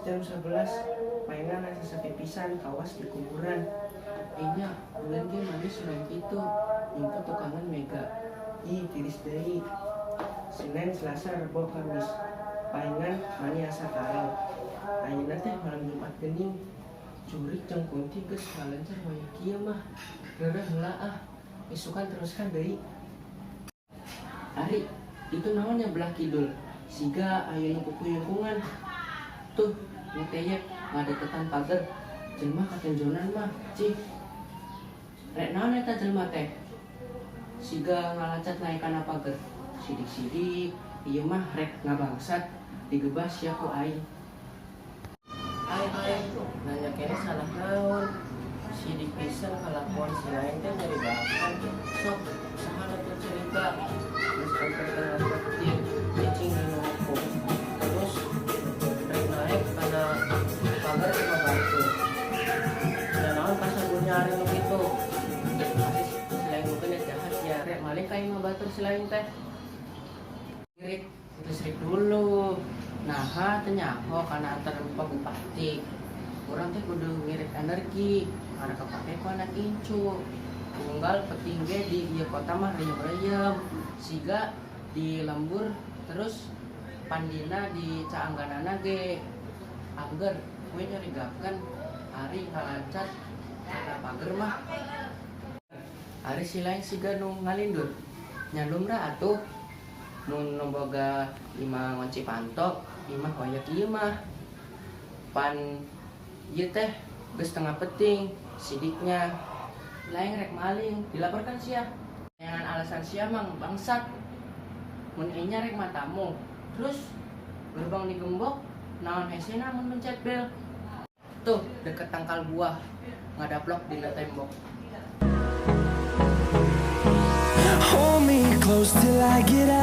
Jam 11 paingan asa sepi pisan, kawas di kuburan. Inya bulan ge manis urang kitu nyumput tukangan mega. Ih, tiris deui. Senin, Selasa, Rebo, Kamis, paingan mani asa kaleng. Ayeuna teh malam Jumat geuning. Jurig jeung kunti geus ngalencar wayah kieu mah. Reureuh heula ah, isukan teruskan deui. Ari itu naon nya belah kidul, siga aya nu kukuyungkungan. Tuh ngeteyek ngadeketan pager, jelema katenjonan mah. Cih, rek naon eta jelema teh, siga ngalancat naik kana pager? Sidik-sidik ieu mah, rek ngabangsat. Digebas sia ku aing. Aing aing nanya kene salah naon? Sidik pisan kalakuan si lain teh, nyarigakan. Sok saha nu teu cerita? Geus sampai tengah peuting, cicing di nu terus rek naik kana pagar ke batur. Da naon kasagunya nyari nu kitu? Pasti si lain mungkin jahat ya, rek maling ka imah batur si lain teh. Ngirit listrik dulu. Nah, teu nyaho kana antar Pak Bupati. Urang teh kudu ngirit energi karena kepake ku anak incu. Unggal peuting ge di ieu kota mah reyem-reyem, siga di lembur terus pandina di caangganana ge angger we nyurigakeun. Ari ngalancat kana pager mah, ari si lain siga nu ngalindur nya, lumrah atuh mun nu boga imah ngunci panto imah waya kieu mah. Pan ieu teh geus tengah peuting, sidiknya lain rek maling, dilaporkan sia. Jangan alasan sia mang bangsat. Mun enya rek matamu terus gerbang digembok, naon hesena mun mencet bel? Tuh deket tangkal buah, ngadaplok dina tembok. Hold me close till I get up.